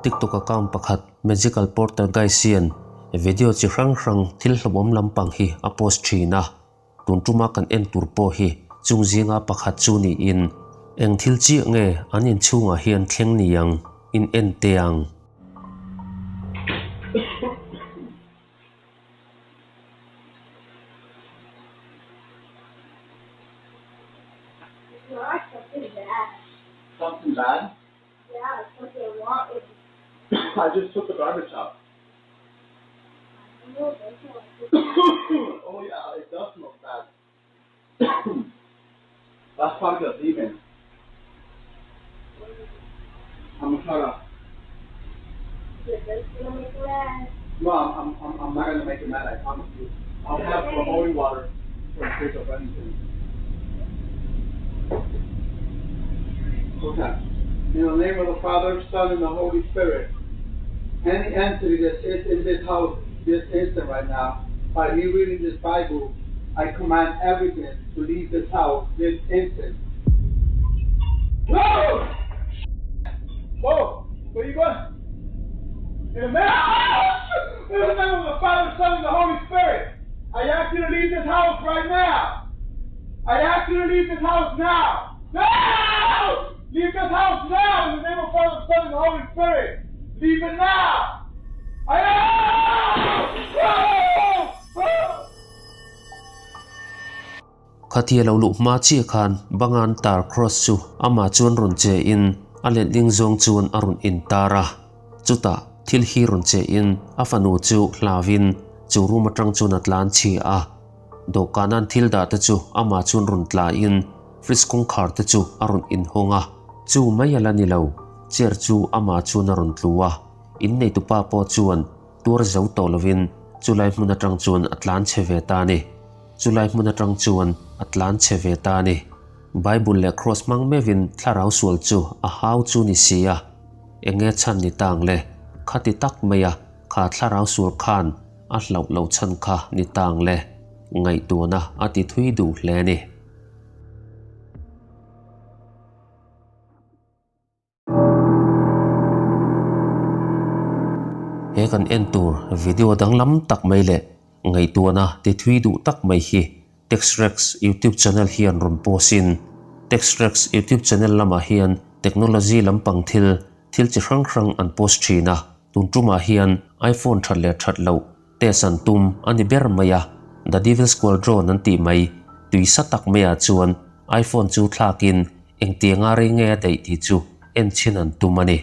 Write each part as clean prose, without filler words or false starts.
TikTok account pakhat Magical Porter Guys hian video chi hrang hrang thil hlawhawm lampang hi a post thin a, tun tuma kan en tur pawh hi chung zinga pakhat chu niin eng thil chiah nge an inchhungah hian thleng niang in en teh ang. Something bad? Yeah, something rotten. I just took the garbage out. oh yeah, it does smell bad. That's probably a demon. I'm gonna try to. No, I'm, I'm, I'm not gonna make it mad. I promise you. I'll have some holy water for in case of anything. Okay. In the name of the Father, Son, and the Holy Spirit. Any entity that is in this house this instant right now, by me reading this Bible, I command everything to leave this house this instant. Whoa! Whoa! Where you going? In the name, in the name of the Father, Son, and the Holy Spirit, I ask you to leave this house right now. I ask you to leave this house now. No! Leave this house now in the name of the Father, Son, and the Holy Spirit. Leave it now. I Khatia lo luh hma chiah khan bangan tar cross chu amah chuan rawn che in a letling zawng chuan a rawn in tar a. Chutah thil hi rawn che in a fanu chu hlauin chu room atang chuan a tlan chhia a. Dawhkanan thil dah te chu amah chuan rawn tla in fridge kawngkhar te chu a rawn inhawng a. Chu mai a la ni lo, chair chu amah chuan a rawn tlu a. Inneitupa pawh chuan tuar zo tawh lovin chulai hmun atang chuan a tlan chhe ve ta a ni. Chulai hmun atang chuan a tlan chhe ve ta a ni. Bible leh Cross hmang meuhin thlarau sual chu a hau chu ni si a. Enge chhan ni ta ang le? Khati tak maia kha thlarau sual khan a hlauh loh chhan kha ni ta ang le? Ngaihtuahna a ti thui duh hle a ni. He kan en tur video danglam tak mai leh ngaihtuahna ti thui duh tak mai hi Textrex YouTube channel hian rawn post in Textrex YouTube channel lamah hian technology lampang thil thil chi hrang hrang an post thin a, tun tumah hian iPhone that leh that loh test an tum a ni ber mai a, The Devil Squadron an tih mai tui sa tak maiah chuan iPhone chu thlakin engtianga rei nge a daih tih chu en chhin an tum a ni.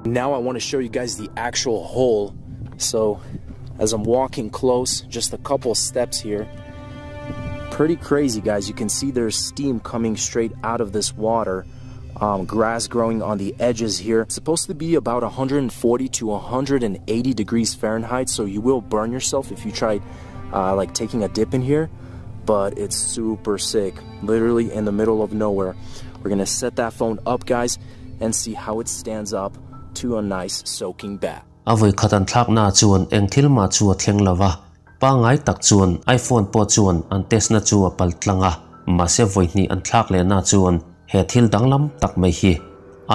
Now I want to show you guys the actual hole. So as I'm walking close, just a couple steps here. Pretty crazy guys. You can see there's steam coming straight out of this water. Um, grass growing on the edges here. It's supposed to be about 140 to 180 degrees Fahrenheit, so you will burn yourself if you try uh, like taking a dip in here. But it's super sick, literally in the middle of nowhere. We're gonna set that phone up, guys, and see how it stands up to a nice soaking bath. A vawi khat an thlakna chuan eng thil mah chu a thleng lo va, pangngai tak chuan iPhone pawh chuan an test na chu a pal tlang a, mahse vawi hnih an thlak lehna chuan he thil danglam tak mai hi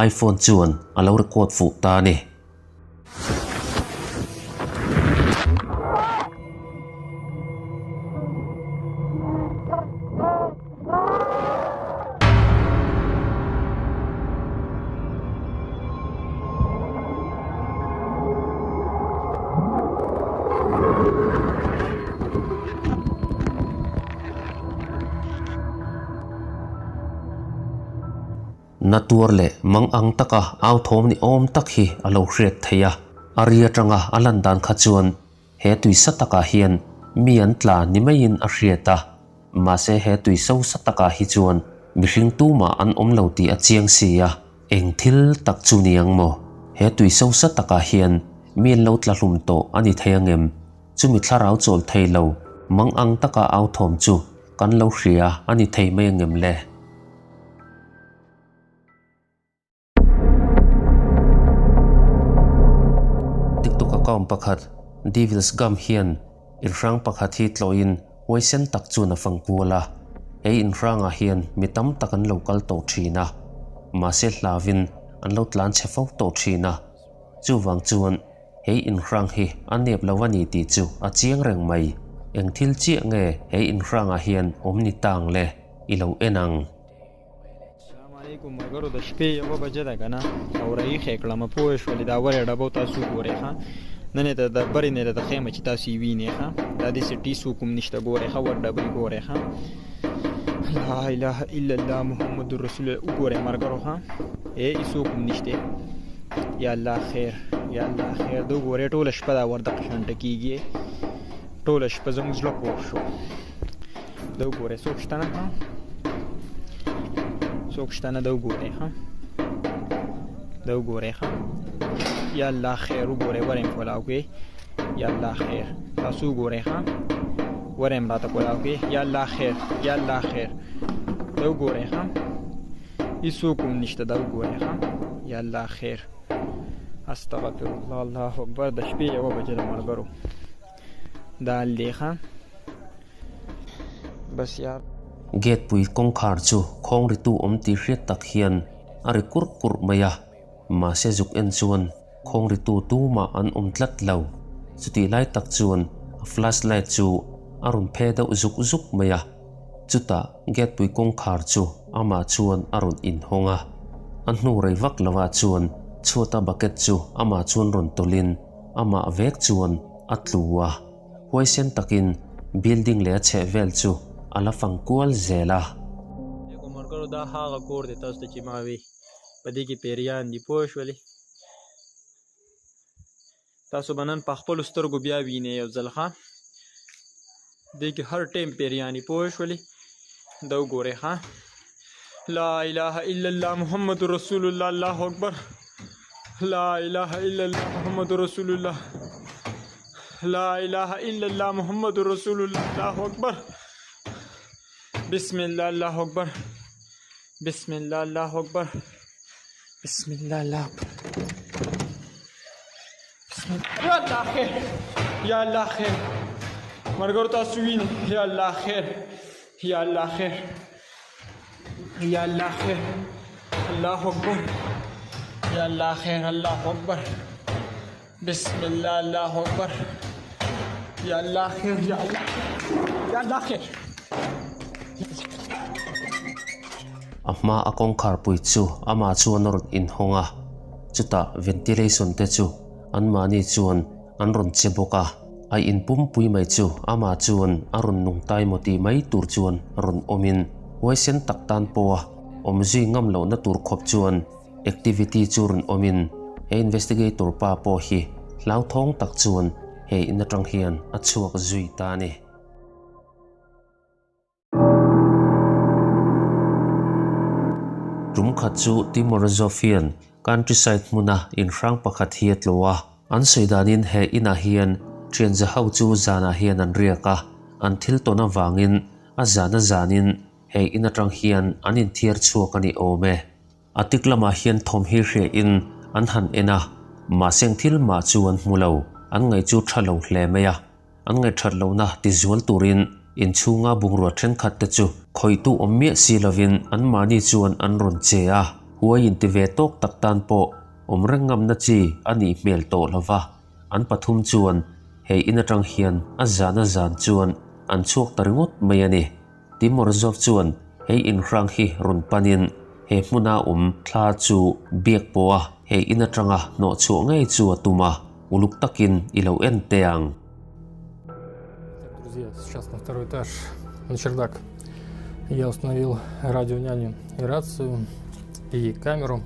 iPhone chuan a lo record fuh ta a ni. Na tuar leh mang ang taka au thawm ni awm tak hi a lo hriat theih a, a ri atanga a lan dan kha chuan He tui sa takah hian mi an tla ni maiin a hriat a, mahse he tui so sa takah hi chuan mihring tumah an awm lo tih a chiang si a, eng thil tak chu ni ang maw? He tui so sa takah hian mi an lo tla hlum tawh a ni thei angem? Chumi thlarau chawl thei lo mang ang taka au thawm chu kan lo hria a ni thei mai angem le? TikTok account pakhat Devils Gum hian inhrang pakhat hi tlawhin huaisen tak chuan a fang kual a, he inhrangah hian mi tam tak an lo kal tawh thin a, mahse hlauhin an lo tlan chhe fo tawh thin a. Chuvang chuan he inhrang hi a nep lo a ni tih chu a chiang reng mai. Eng thil chiah nge he inhrangah hian awm ni tang le i lo en ang. السلام علیکم ملګرو د شپې یوه بجه ده کنه او رايخ یې کړم پوه شولې دا ورې ډبو تاسو ګورئ ښه نن یې ته د برې نه درته ښیم چې تاسو یې وینئ ښه دا داسې ټي څوک هم نشته ګورئ ښه ور ډبرې ګورئ ښه لا اله الا الله محمد رسول الله وګورئ ملګرو ښه ای هیڅوک هم نشته یا الله خیر یا الله خیر دا وګورئ ټوله شپه دا ور دغه شان ټکیږي ټوله شپه زموږ زړه پوخ شو دا وګورئ څوک شته نه څوک شته نه دا وګورئ ښه دا وګورئ ښه یا الله خیر وګورئ وریم کولاو کې یا الله خیر تاسو وګورئ ښه وریم راته کولاو کې یا الله خیر یا الله خیر دا وګورئ ښه هیڅوک هم نشته دا وګورئ ښه یا الله خیر استغفر الله الله اکبر د شپې یوه بجه د ملګرو دا حال دی ښه بس یار Gate pui kawngkhar chu khawng ritu awm tih hriat tak hian a ri kurh kurh mai a, mahse zuk en chuan khawng ritu tumah an awm tlat lo. Chutih lai tak chuan a flashlight chu a rawn phe deuh zuk zuk mai a, chutah gate pui kawngkhar chu amah chuan a rawn inhawng a. A hnu rei vak lovah chuan chhuata bucket chu amah chuan rawn tawlhin amah vek chuan a tlu a, huaisen takin building leh a chheh vel chu a la fang kual zel a. ملګرو دا هغه کور دی تاسو ته چې ما وی په دې کې پیریان دي پوه شولې تاسو به نن په خپلو سترګو بیا وینئ یو ځل ښه دې کې هر ټایم پیریان دي پوه شولې دا وګورئ ښه لا اله الا الله محمد رسول الله الله اکبر لا اله الا الله محمد رسول الله لا اله الا الله محمد رسول الله الله اکبر بسم الله الله اکبر بسم الله الله اکبر بسم الله الله اکبر بسم الله یا الله خیر یا الله خیر مرګور تاسو وینئ یا الله خیر یا الله خیر یا الله خیر الله اکبر یا الله خیر الله اکبر بسم الله الله اکبر یا الله خیر یا الله یا الله خیر A hma a kawngkhar pui chu amah chuan a rawn inhawng a, chutah ventilation te chu anmahni chuan an rawn che bawk a, a in pumpui mai chu amah chuan a rawn nung tai maw tih mai tur chuan rawn awmin huaisen tak tan pawha awm zui ngam lohna tur khawp chuan activity chu rawn awmin he investigator pa pawh hi hlauthawng tak chuan he in atang hian a chhuak zui ta a ni. Tum khat chu Timorozov hian countryside hmuna inhrang pakhat hi a tlawh a. An sawi danin he inah hian thianza ho chu zanah hian an riak a, an thil tawn avangin a zan a zanin he in atang hian an inthiar chhuak a ni awm e. A tik lamah hian thawm hi hria in an han en a, mahse eng thil mah chu an hmu lo, an ngaih chu tha lo hle mai a. An ngaihthat lohna tizual turin inchhunga bungrua thenkhat te chu khawihtu awm miah si lovin anmahni chuan an rawn che a, huai inti ve tawk tak tan pawh awm reng ngamna chi a nih hmel tawh lova, an pathum chuan he in atang hian a zan a zan chuan an chhuak ta ringawt mai a ni. Timorzov chuan hei inhrang hi rawn panin he hmuna awm thla chu biak pawha he in atanga hnawh chhuah ngei chu a tum a, uluk takin i lo en teh ang. Друзья, сейчас на второй этаж, на чердак. Я установил радионяню и рацию, и камеру.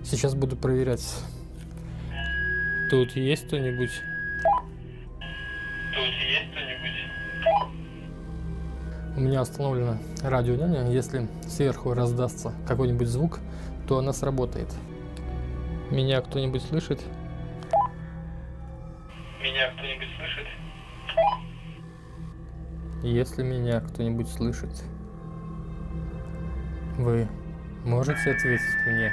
Сейчас буду проверять. Тут есть кто-нибудь? Тут есть кто-нибудь? У меня установлена радионяня. Если сверху раздастся какой-нибудь звук, то она сработает. Меня кто-нибудь слышит? Меня кто-нибудь слышит? Если меня кто-нибудь слышит, вы можете ответить мне?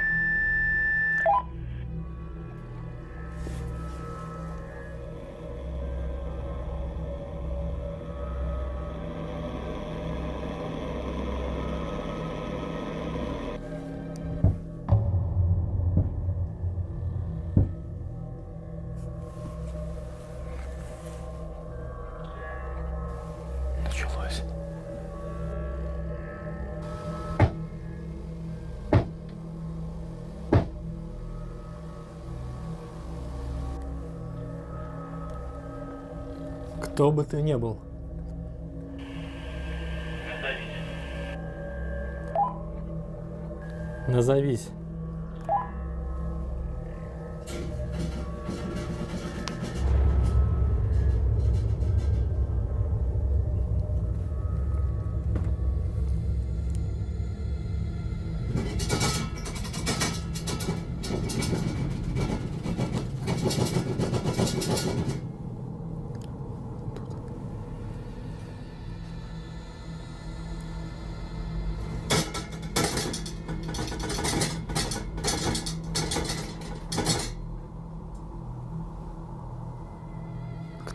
Кто бы ты ни был. Назовись.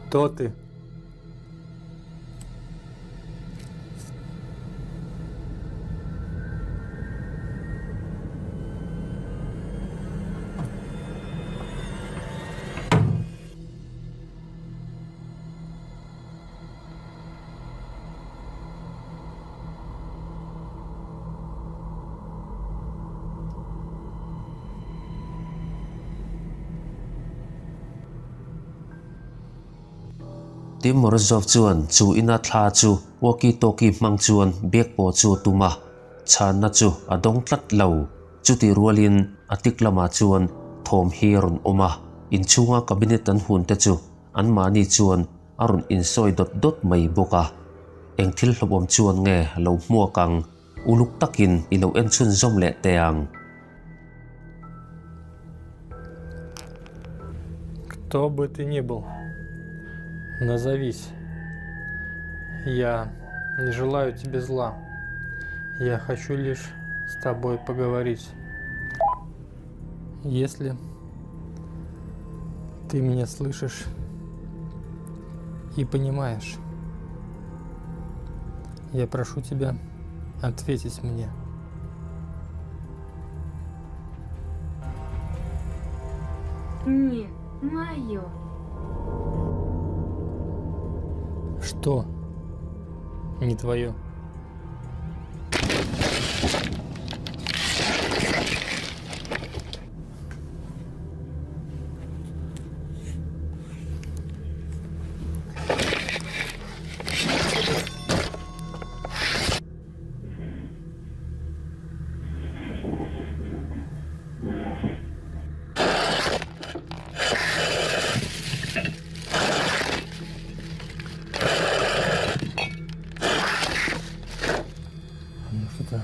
Кто ты? Tim Morozov chuan chu ina thla chu walkie-talkie hmang chuan biak pawh chu a tum a, chhanna chu a dawng tlat lo. Chutih rualin a tik lamah chuan thawm hi a rawn awm a, inchhunga cabinet an hun te chu anmahni chuan a rawn insawi dawt dawt mai bawk a. Eng thil hlawhawm chuan nge lo hmuak ang? Uluk takin i lo en chhunzawm leh teh ang. Кто бы ты ни был, назовись. Я не желаю тебе зла. Я хочу лишь с тобой поговорить. Если ты меня слышишь и понимаешь, я прошу тебя ответить мне. Не мое. Что не твое? Что-то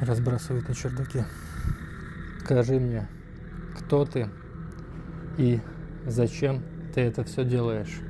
разбрасывают на чердаке. Скажи мне, кто ты и зачем ты это все делаешь?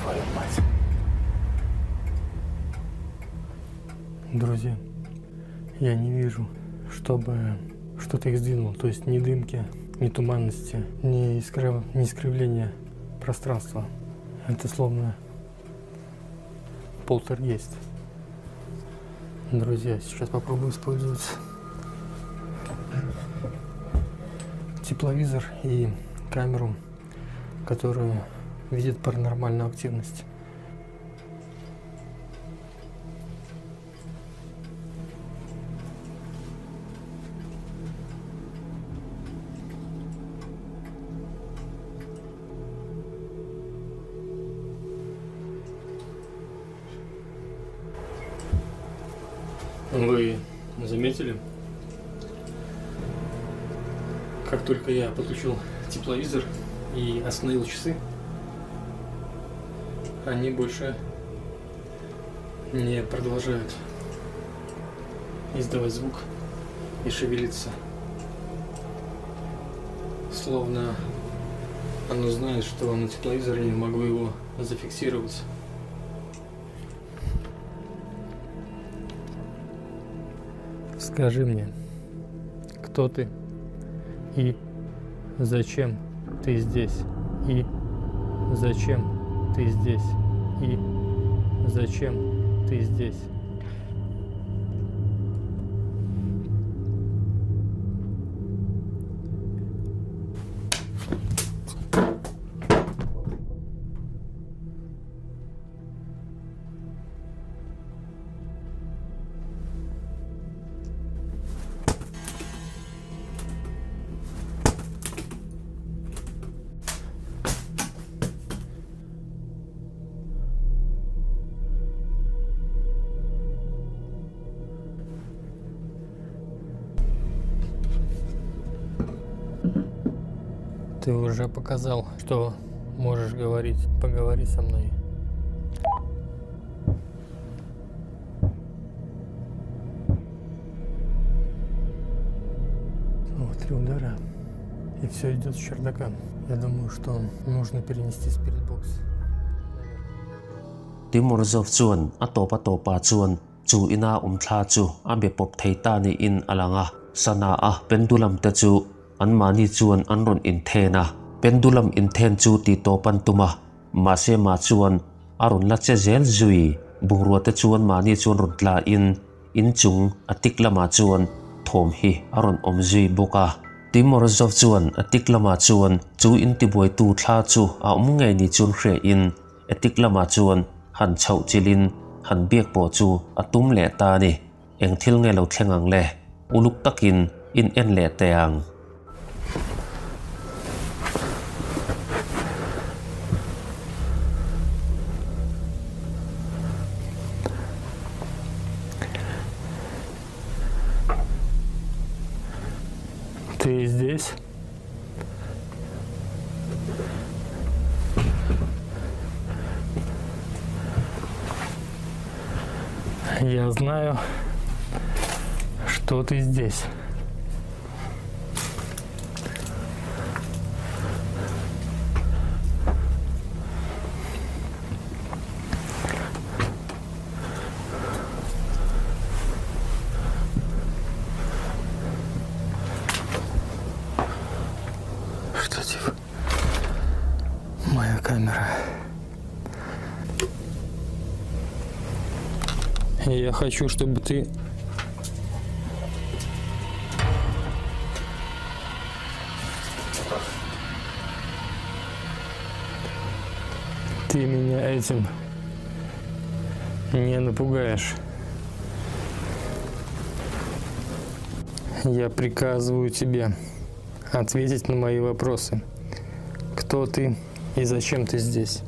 Твою мать. Друзья, я не вижу, чтобы что-то их сдвинуло. То есть ни дымки, ни туманности, ни искривления пространства. Это словно полтергейст. Друзья, сейчас попробую использовать тепловизор и камеру, которую видит паранормальную активность. Вы заметили, как только я подключил тепловизор и остановил часы, они больше не продолжают издавать звук и шевелиться. Словно оно знает, что на тепловизоре я могу его зафиксировать. Скажи мне, кто ты и зачем ты здесь? И зачем ты здесь? И зачем ты здесь? Ты уже показал, что можешь говорить. Поговори со мной. Вот три удара. И все идет с чердака. Я думаю, что нужно перенести спиритбокс. Timur Zov chuan a tawp a tawpah chuan chu ina awm thla chu a be pawp thei ta niin a lang a. Sana a pendulum te chu anmahni chuan an rawn inthen a, pendulum inthen chu tih tawp an tum a, mahse mah chuan a rawn la che zel zui. Bungrua te chuan mahni chuan rawn tla in inchung a tik lamah chuan thawm hi a rawn awm zui bawk a. Timur Zov chuan a tik lamah chuan chu intibuaitu thla chu a awm ngei ni chuan hria in Attic lamah chuan han chhoh chilhin han biak pawh chu a tum leh ta a ni. Eng thil nge lo thleng ang le? Uluk takin in en leh teh ang. Ты здесь? Я знаю, что ты здесь. Штатив. Моя камера. Я хочу, чтобы ты Ты меня этим не напугаешь. Я приказываю тебе ответить на мои вопросы. Кто ты и зачем ты здесь?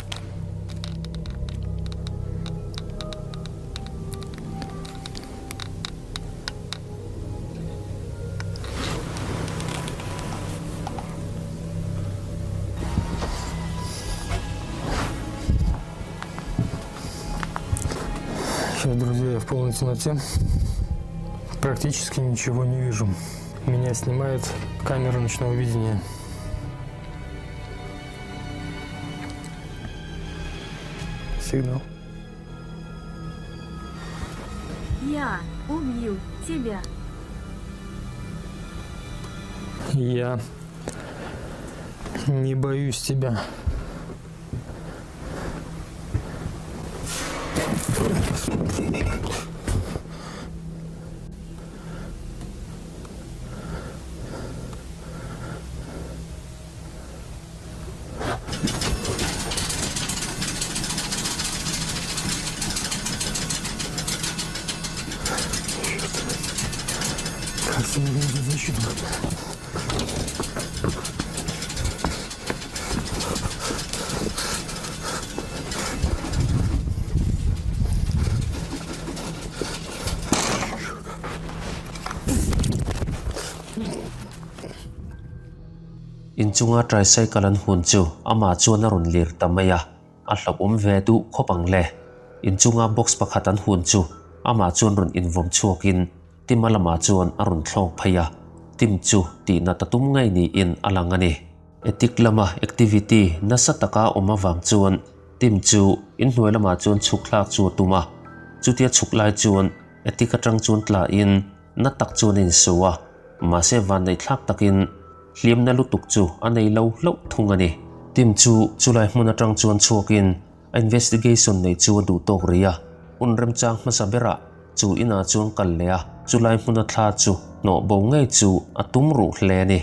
Сейчас, друзья, я в полной темноте. Практически ничего не вижу. Меня снимает камера ночного видения. Сигнал. Я убью тебя. Я не боюсь тебя. Кажется, мне нужно защиту. Inchunga tricycle an hun chu amah chuan a rawn lir ta mai a, a hlauhawm ve duh khawp ang le. Inchunga box pakhat an hun chu amah chuan rawn invawm chhuakin. Tim-a lamah chuan a rawn thlawk phei a, Tim chu tihna ta tum ngei niin a lang a ni. Etik lama activity nasa taka awm avang chuan Tim chu inhnuai lamah chuan chhuk thlak chu a tum a, chutia chhuk lai chuan etik atang chuan tlain na tak chuan a insu a, mahse vanneih thlak takin hliamna lutuk chu a nei lo hlauh thung a ni. Tim chu chulai hmun atang chuan chhuakin a investigation nei chu a duh tawk rih a, hun remchang hmasa berah chu inah chuan kal leh a, chulai hmuna thla chu hnawh bo ngei chu a tum ruh hle a ni.